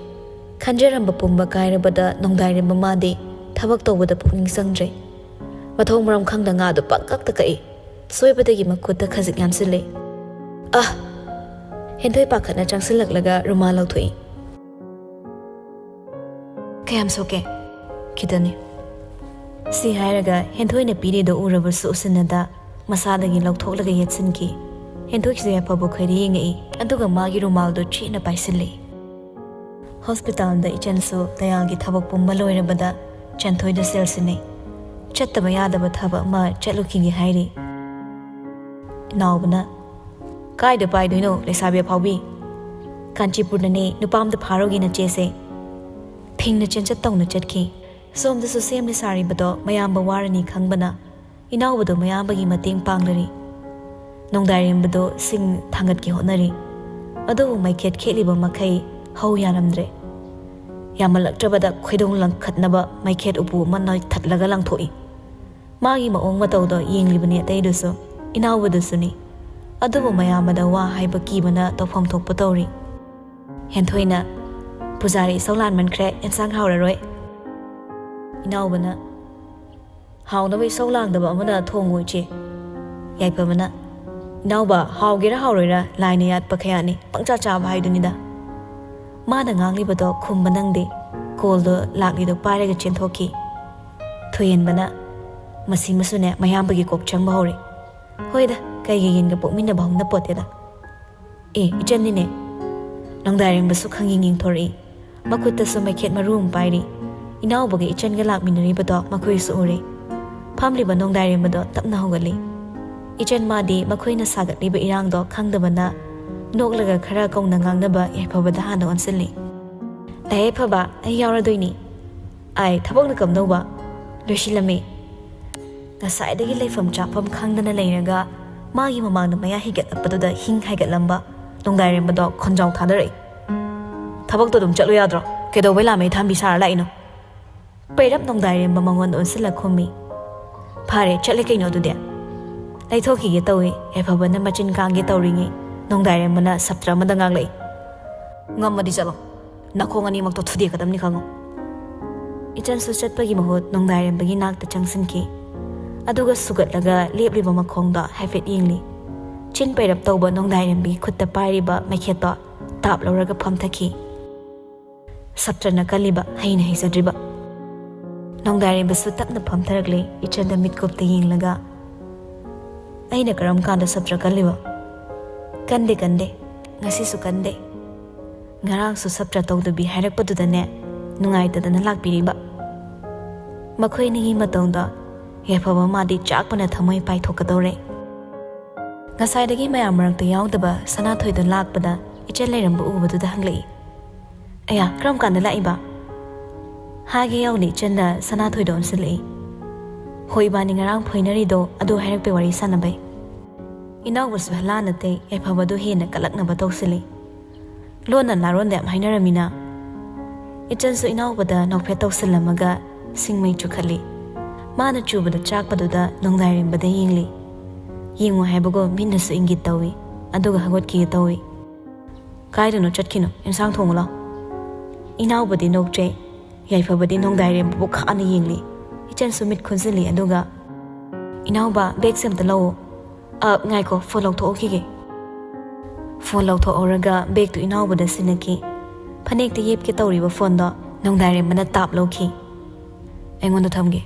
ꯈꯟꯖꯔꯝꯕ ꯄꯨꯝꯕ ꯀꯥꯏꯔꯕꯗ ꯅꯣꯡꯗꯥꯏꯔꯦꯝꯕ ꯃꯥꯗꯤ ꯊꯕꯛ ꯇꯧꯕꯗ ꯄꯨꯛꯅꯤꯡ ꯆꯪꯗ꯭ꯔꯦ꯫ ꯃꯊꯣꯡ ꯃꯔꯝ ꯈꯪꯗ ꯉꯥꯗꯨ ꯄꯪꯀꯛꯇ ꯀꯛꯏ꯫ ꯁꯣꯏꯕꯗꯒꯤ ꯃꯈꯨꯠꯇ ꯈꯖꯤꯛ ꯌꯥꯝꯁꯤꯜꯂꯦ꯫ ꯑ! ꯍꯦꯟꯊꯣꯏ ꯄꯥꯈꯠꯅ ꯆꯪꯁꯤꯜꯂꯛꯂꯒ ꯔꯨꯃꯥꯜ ꯂꯧꯊꯣꯛꯏ꯫ "ꯀꯌꯥꯝ ꯁꯣꯛꯀꯦ?" "ꯈꯤꯇꯅꯤ꯫" ꯁꯤ ꯍꯥꯏꯔꯒ ꯍꯦꯟꯊꯣꯏꯅ ꯄꯤꯔꯤꯗꯣ ꯎꯔꯕꯁꯨ ꯎꯁꯤꯟꯅꯗ ꯃꯁꯥꯗꯒꯤ ꯂꯧꯊꯣꯛꯂꯒ ꯌꯦꯠꯁꯤꯟꯈꯤ꯫ ꯍꯦꯟꯊꯣꯏꯁꯨ ꯌꯥꯐꯕ ꯈꯣꯏꯔ ꯌꯦꯡꯉꯛꯏ, ꯑꯗꯨꯒ ꯃꯥꯒꯤ ꯔꯨꯃꯥꯜꯗꯣ ꯆꯦꯠꯅ ꯄꯥꯏꯁꯤꯜꯂꯤ꯫ ꯍꯣꯁꯄꯤꯇꯥꯜꯗ ꯏꯆꯟꯁꯨ ꯗꯌꯥꯜꯒꯤ ꯊꯕꯛ ꯄꯨꯝꯕ ꯂꯣꯏꯔꯕꯗ ꯆꯦꯟꯊꯣꯏꯗ ꯁꯦꯜ ꯁꯤꯟꯅꯩ꯫ ꯆꯠꯇꯕ ꯌꯥꯗꯕ ꯊꯕꯛ ꯑꯃ ꯆꯠꯂꯨꯈꯤꯒꯦ ꯍꯥꯏꯔꯤ꯫ ꯏꯅꯥꯎꯕꯅ, "ꯀꯥꯏꯗ ꯄꯥꯏꯗꯣꯏꯅꯣ ꯂꯩꯁꯥꯕꯤ ꯑꯐꯥꯎꯕꯤ? ꯀꯥꯟꯆꯤꯄꯨꯔꯗꯅꯦ, ꯅꯨꯄꯥ ꯑꯝꯗ ꯐꯥꯔꯨꯒꯦ ꯅꯆꯦꯁꯦ꯫ ꯐꯤꯡꯅ ꯆꯦꯟꯆꯠ ꯇꯧꯅ ꯆꯠꯈꯤ꯫ ꯁꯣꯝꯗꯁꯨ ꯁꯦꯝꯂꯤ ꯁꯥꯔꯤꯕꯗꯣ ꯃꯌꯥꯝꯕ ꯋꯥꯔꯅꯤ ꯈꯪꯕꯅ ꯏꯅꯥꯎꯕꯗꯣ ꯃꯌꯥꯝꯕꯒꯤ ꯃꯇꯦꯡ ꯄꯥꯡꯂꯔꯤ꯫ ꯅꯣꯡꯗꯥꯏꯔꯦꯝꯕꯗꯣ ꯁꯤꯡ ꯊꯥꯡꯒꯠꯀꯦ ꯍꯣꯠꯅꯔꯤ꯫ ꯑꯗꯨꯕꯨ ꯃꯩꯈꯦꯠ ꯈꯦꯠꯂꯤꯕ ꯃꯈꯩ ꯍꯧ ꯌꯥꯔꯝꯗ꯭ꯔꯦ꯫ ꯌꯥꯝꯃꯜꯂꯛꯇ꯭ꯔꯕꯗ ꯈꯣꯏꯗꯧ ꯂꯪꯈꯠꯅꯕ ꯃꯩꯈꯦꯠ ꯎꯄꯨ ꯑꯃ ꯅꯣꯏꯊꯠꯂꯒ ꯂꯪꯊꯣꯛꯏ꯫ ꯃꯥꯒꯤ ꯃꯑꯣꯡ ꯃꯇꯧꯗꯣ ꯌꯦꯡꯂꯤꯕꯅꯤ ꯑꯇꯩꯗꯨꯁꯨ, ꯏꯅꯥꯎꯕꯗꯨꯁꯨꯅꯤ꯫ ꯑꯗꯨꯕꯨ ꯃꯌꯥꯝꯕꯗ ꯋꯥ ꯍꯥꯏꯕ ꯀꯤꯕꯅ ꯇꯧꯐꯝ ꯊꯣꯛꯄ ꯇꯧꯔꯤ꯫ ꯍꯦꯟꯊꯣꯏꯅ, "ꯄꯨꯖꯥꯔꯤ ꯏꯁꯧ ꯂꯥꯟꯃꯟꯈ꯭ꯔꯦ, ꯑꯦꯟꯁꯥꯡ ꯍꯥꯎꯔꯔꯣꯏ꯫" ꯏꯅꯥꯎꯕꯅ, "ꯍꯥꯎꯅꯕ ꯏꯁꯧ ꯂꯥꯡꯗꯕ ꯑꯃꯅ ꯊꯣꯡꯉꯨ ꯏꯆꯦ꯫" ꯌꯥꯏꯐꯕꯅ, "ꯏꯅꯥꯎꯕ, ꯍꯥꯎꯒꯦꯔꯥ ꯍꯥꯎꯔꯣꯏꯔꯥ ꯂꯥꯏꯅ ꯌꯥꯠꯄ ꯈꯌꯥꯠꯅꯤ, ꯄꯪꯆꯥ ꯆꯥꯕ ꯍꯥꯏꯗꯨꯅꯤꯗ꯫" ꯃꯥꯅ ꯉꯥꯡꯂꯤꯕꯗꯣ ꯈꯨꯝꯕ ꯅꯪꯗꯦ꯫ ꯀꯣꯜꯗꯣ ꯂꯥꯛꯂꯤꯗꯣ ꯄꯥꯏꯔꯒ ꯆꯦꯟꯊꯣꯛꯈꯤ꯫ ꯊꯣꯏꯍꯦꯟꯕꯅ, "ꯃꯁꯤ ꯃꯁꯨꯅꯦ ꯃꯌꯥꯝꯕꯒꯤ ꯀꯣꯛ ꯆꯪꯕ ꯍꯧꯔꯦ꯫ ꯍꯣꯏꯗ, ꯀꯩꯒꯤ ꯌꯦꯟꯒ ꯄꯣꯛꯃꯤꯟꯅꯕ ꯍꯧꯅ ꯄꯣꯠꯇꯦꯗ꯫ ꯑꯦ, ꯏꯆꯟꯅꯤꯅꯦ꯫" ꯅꯣꯡꯗꯥꯏꯔꯦꯝꯕꯁꯨ ꯈꯪꯌꯦꯡ ꯌꯦꯡꯊꯣꯔꯛꯏ꯫ ꯃꯈꯨꯠꯇꯁꯨ ꯃꯩꯈꯦꯠ ꯃꯔꯨ ꯑꯃ ꯄꯥꯏꯔꯤ꯫ ꯏꯅꯥꯎꯕꯒ ꯏꯆꯟꯒ ꯂꯥꯛꯃꯤꯟꯅꯔꯤꯕꯗꯣ ꯃꯈꯣꯏꯁꯨ ꯎꯔꯦ꯫ ꯐꯝꯂꯤꯕ ꯅꯣꯡꯗꯥꯏꯔꯦꯝꯕꯗꯣ ꯇꯞꯅ ꯍꯧꯒꯠꯂꯤ꯫ ꯏꯆꯟ ꯃꯥꯗꯤ ꯃꯈꯣꯏꯅ ꯁꯥꯒꯠꯂꯤꯕ ꯏꯔꯥꯡꯗꯣ ꯈꯪꯗꯕꯅ ꯅꯣꯛꯂꯒ ꯈꯔ ꯀꯧꯅ ꯉꯥꯡꯅꯕ ꯌꯥꯏꯐꯕꯗ ꯍꯥꯟꯅ ꯑꯣꯟꯁꯤꯜꯂꯤ꯫ "ꯂꯥꯏ ꯌꯥꯏꯐꯕ, ꯑꯩ ꯌꯥꯎꯔꯗꯣꯏꯅꯤ꯫" "ꯑꯥꯏ, ꯊꯕꯛꯅ ꯀꯝꯗꯧꯕ?" "ꯂꯣꯏꯁꯤꯜꯂꯝꯃꯤ꯫" ꯉꯁꯥꯏꯗꯒꯤ ꯂꯩꯐꯝ ꯆꯥꯐꯝ ꯈꯪꯗꯅ ꯂꯩꯔꯒ ꯃꯥꯒꯤ ꯃꯃꯥꯡꯗ ꯃꯌꯥ ꯍꯤꯒꯠꯂꯛꯄꯗꯨꯗ ꯍꯤꯡ ꯍꯥꯏꯒꯠꯂꯝꯕ ꯅꯣꯡꯗꯥꯏꯔꯦꯝꯕꯗꯣ ꯈꯣꯟꯖꯥꯎ ꯊꯥꯗꯔꯛꯏ꯫ "ꯊꯕꯛꯇꯣ ꯑꯗꯨꯝ ꯆꯠꯂꯨ ꯌꯥꯗ꯭ꯔꯣ? ꯀꯩꯗꯧꯕꯩ ꯂꯥꯃꯩ ꯊꯥꯟꯕꯤ ꯁꯥꯔ ꯂꯥꯛꯏꯅꯣ?" ꯄꯩꯔꯞ ꯅꯣꯡꯗꯥꯏꯔꯦꯝꯕ ꯃꯉꯣꯟꯗ ꯑꯣꯟꯁꯤꯜꯂ ꯈꯨꯝꯃꯤ꯫ "ꯐꯔꯦ, ꯆꯠꯂꯦ ꯀꯩꯅꯣ ꯑꯗꯨꯗꯤ꯫" ꯂꯩꯊꯣꯛꯈꯤꯒꯦ ꯇꯧꯏ꯫ ꯌꯥꯏꯐꯕꯅ ꯃꯆꯤꯟ ꯀꯥꯡꯒꯦ ꯇꯧꯔꯤꯉꯩ ꯅꯣꯡꯗꯥꯏꯔꯦꯝꯕꯅ ꯁꯞꯇ꯭ꯔ ꯑꯃꯗ ꯉꯥꯡꯂꯛꯏ꯫ "ꯉꯝꯃꯗꯤ ꯆꯠꯂꯣ꯫ ꯅꯈꯣꯡ ꯑꯅꯤꯃꯛꯇꯣ ꯊꯨꯗꯦꯛꯀꯗꯕꯅꯤ ꯈꯪꯉꯨ꯫" ꯏꯆꯟꯁꯨ ꯆꯠꯄꯒꯤ ꯃꯍꯨꯠ ꯅꯣꯡꯗꯥꯏꯔꯦꯝꯕꯒꯤ ꯅꯥꯛꯇ ꯆꯪꯁꯤꯟꯈꯤ꯫ ꯑꯗꯨꯒ ꯁꯨꯒꯠꯂꯒ ꯂꯦꯞꯂꯤꯕ ꯃꯈꯣꯡꯗꯣ ꯍꯥꯏꯐꯦꯠ ꯌꯦꯡꯂꯤ꯫ ꯆꯤꯟ ꯄꯩꯔꯞ ꯇꯧꯕ ꯅꯣꯡꯗꯥꯏꯔꯦꯝꯕꯤꯒꯤ ꯈꯨꯠꯇ ꯄꯥꯏꯔꯤꯕ ꯃꯩꯈꯦꯠꯇꯣ ꯇꯥꯞ ꯂꯧꯔꯒ ꯐꯝꯊꯈꯤ꯫ ꯁꯞꯇ꯭ꯔꯅ ꯀꯜꯂꯤꯕ ꯍꯩꯅ ꯍꯩꯖꯗ꯭ꯔꯤꯕ꯫ ꯅꯣꯡꯗꯥꯏꯔꯦꯝꯕꯁꯨ ꯇꯞꯅ ꯐꯝꯊꯔꯛꯂꯦ, ꯏꯆꯟꯗ ꯃꯤꯠꯀꯨꯞꯇ ꯌꯦꯡꯂꯒ꯫ "ꯑꯩꯅ ꯀꯔꯝ ꯀꯥꯟꯗ ꯁꯞꯇ꯭ꯔ ꯀꯜꯂꯤꯕ?" "ꯀꯟꯗꯦ, ꯀꯟꯗꯦ꯫ ꯉꯁꯤꯁꯨ ꯀꯟꯗꯦ꯫ ꯉꯔꯥꯡꯁꯨ ꯁꯞꯇ꯭ꯔ ꯇꯧꯗꯕꯤ ꯍꯥꯏꯔꯛꯄꯗꯨꯗꯅꯦ, ꯅꯨꯡꯉꯥꯏꯇꯗꯅ ꯂꯥꯛꯄꯤꯔꯤꯕ꯫" ꯃꯈꯣꯏ ꯑꯅꯤꯒꯤ ꯃꯇꯧꯗꯣ ꯌꯥꯏꯐꯕ ꯃꯥꯗꯤ ꯆꯥꯛꯄꯅ ꯊꯃꯣꯏ ꯄꯥꯏꯊꯣꯛꯀꯗꯧꯔꯦ꯫ ꯉꯁꯥꯏꯗꯒꯤ ꯃꯌꯥꯝ ꯃꯔꯛꯇ ꯌꯥꯎꯗꯕ ꯁꯅꯥꯊꯣꯏꯗꯣ ꯂꯥꯛꯄꯗ ꯏꯆꯟ ꯂꯩꯔꯝꯕ ꯎꯕꯗꯨꯗ ꯍꯪꯂꯛꯏ꯫ "ꯑꯌꯥ, ꯀꯔꯝ ꯀꯥꯟꯗ ꯂꯥꯛꯏꯕ?" ꯍꯥꯏꯒꯦ ꯌꯥꯎꯅ ꯏꯆꯟꯗ ꯁꯅꯥꯊꯣꯏꯗꯣ ꯑꯣꯟꯁꯤꯜꯂꯛꯏ꯫ "ꯍꯣꯏ, ꯏꯕꯥꯅꯤ ꯉꯔꯥꯡ ꯐꯣꯏꯅꯔꯤꯗꯣ ꯑꯗꯨ ꯍꯥꯏꯔꯛꯄꯩ ꯋꯥꯔꯤ ꯁꯥꯟꯅꯕꯩ꯫ ꯏꯅꯥꯎꯕꯁꯨ ꯍꯂꯥ ꯅꯠꯇꯦ, ꯌꯥꯏꯐꯕꯗꯨ ꯍꯦꯟꯅ ꯀꯜꯂꯛꯅꯕ ꯇꯧꯁꯤꯜꯂꯤ꯫ ꯂꯣꯟꯅ ꯂꯥꯔꯣꯟꯗ ꯌꯥꯝ ꯍꯥꯏꯅꯔꯝꯃꯤꯅ꯫" ꯏꯆꯟꯁꯨ ꯏꯅꯥꯎꯕꯗ ꯅꯣꯛꯐꯦꯠ ꯇꯧꯁꯤꯜꯂꯝꯃꯒ ꯁꯤꯡꯃꯩ ꯆꯨꯈꯠꯂꯤ꯫ ꯃꯥꯅ ꯆꯨꯕꯗ ꯆꯥꯛꯄꯗꯨꯗ ꯅꯣꯡꯗꯥꯏꯔꯦꯝꯕꯗ ꯌꯦꯡꯂꯤ꯫ ꯌꯦꯡꯉꯨ ꯍꯥꯏꯕꯒꯨꯝ ꯃꯤꯠꯅꯁꯨ ꯏꯪꯒꯤꯠ ꯇꯧꯏ, ꯑꯗꯨꯒ ꯍꯧꯒꯠꯈꯤꯒꯦ ꯇꯧꯏ꯫ "ꯀꯥꯏꯗꯅꯣ ꯆꯠꯈꯤꯅꯣ, ꯏꯟꯁꯥꯡ ꯊꯣꯡꯉꯨ ꯂꯥꯎ꯫" ꯏꯅꯥꯎꯕꯗꯤ ꯅꯣꯛꯆꯩ, ꯌꯥꯏꯐꯕꯗꯤ ꯅꯣꯡꯗꯥꯏꯔꯦꯝꯕꯕꯨ ꯈꯥꯅ ꯌꯦꯡꯂꯤ꯫ ꯏꯆꯟꯁꯨ ꯃꯤꯠ ꯈꯨꯝꯖꯤꯜꯂꯤ, ꯑꯗꯨꯒ, "ꯏꯅꯥꯎꯕ, ꯕꯦꯒꯁꯦ ꯑꯝꯇ ꯂꯧꯑꯣ꯫" "ꯑ, ꯉꯥꯏꯈꯣ, ꯐꯣꯟ ꯂꯧꯊꯣꯛꯎꯈꯤꯒꯦ꯫" ꯐꯣꯟ ꯂꯧꯊꯣꯛꯍꯧꯔꯒ ꯕꯦꯒꯇꯨ ꯏꯅꯥꯎꯕꯗ ꯁꯤꯟꯅꯈꯤ꯫ ꯐꯅꯦꯛꯇ ꯌꯦꯞꯀꯦ ꯇꯧꯔꯤꯕ ꯐꯣꯟꯗꯣ ꯅꯣꯡꯗꯥꯏꯔꯦꯝꯕꯅ ꯇꯥꯞ ꯂꯧꯈꯤ꯫ "ꯑꯩꯉꯣꯟꯗ ꯊꯝꯒꯦ꯫"